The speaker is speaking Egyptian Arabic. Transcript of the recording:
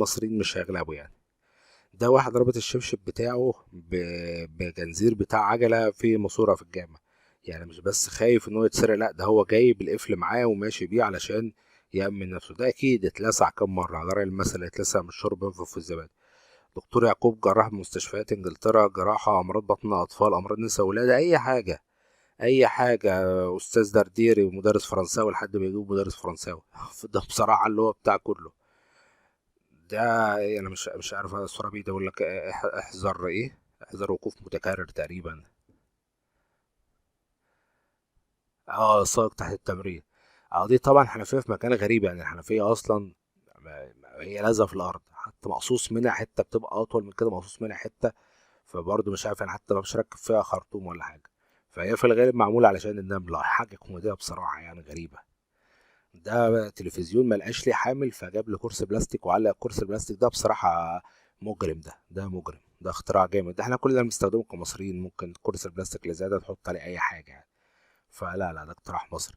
المصريين مش هيغلبوا يعني. ده واحد رابط الشبشب بتاعه بجنزير بتاع عجلة في ماسورة في الجامع، يعني مش بس خايف ان هو يتسرق، لا ده هو جايب القفل معاه وماشي بيه علشان يأمن نفسه. ده اكيد اتلسع كم مرة، على رأي المثل اتلسع من الشرب ينفخ في الزبادي. دكتور يعقوب جراح مستشفيات انجلترا، جراحة امراض بطن اطفال، امراض نساء وولادة، اي حاجة اي حاجة. استاذ درديري ومدرس فرنساوي لحد ما يجيب مدرس فرنساوي ده بصراحة اللي هو بتاع كله. ده انا مش عارف الصورة بيه، ده بيقول لك احذر ايه، احذر وقوف متكرر تقريبا. اه، سائق تحت التمرين. اه دي طبعا حنفية في مكان غريب، يعني الحنفية اصلا هي لازقة في الارض، حتى مقصوص منها حتة بتبقى اطول من كده، مقصوص منها حتة. فبرضه مش عارف انا، حتى مش راكب فيها خرطوم ولا حاجة. فهي في الغالب معمولة علشان النملة، حاجة كوميدية بصراحة يعني غريبة. ده تلفزيون ما لقاش ليه حامل، فجاب له كرسي بلاستيك وعلق الكرسي البلاستيك ده. بصراحة مجرم ده، ده مجرم، ده اختراع جامد، ده احنا كلنا بنستخدمه كمصريين. ممكن كرسي البلاستيك اللي زي ده تحط عليه اي حاجة يعني. فلا لا، ده اقتراح مصري.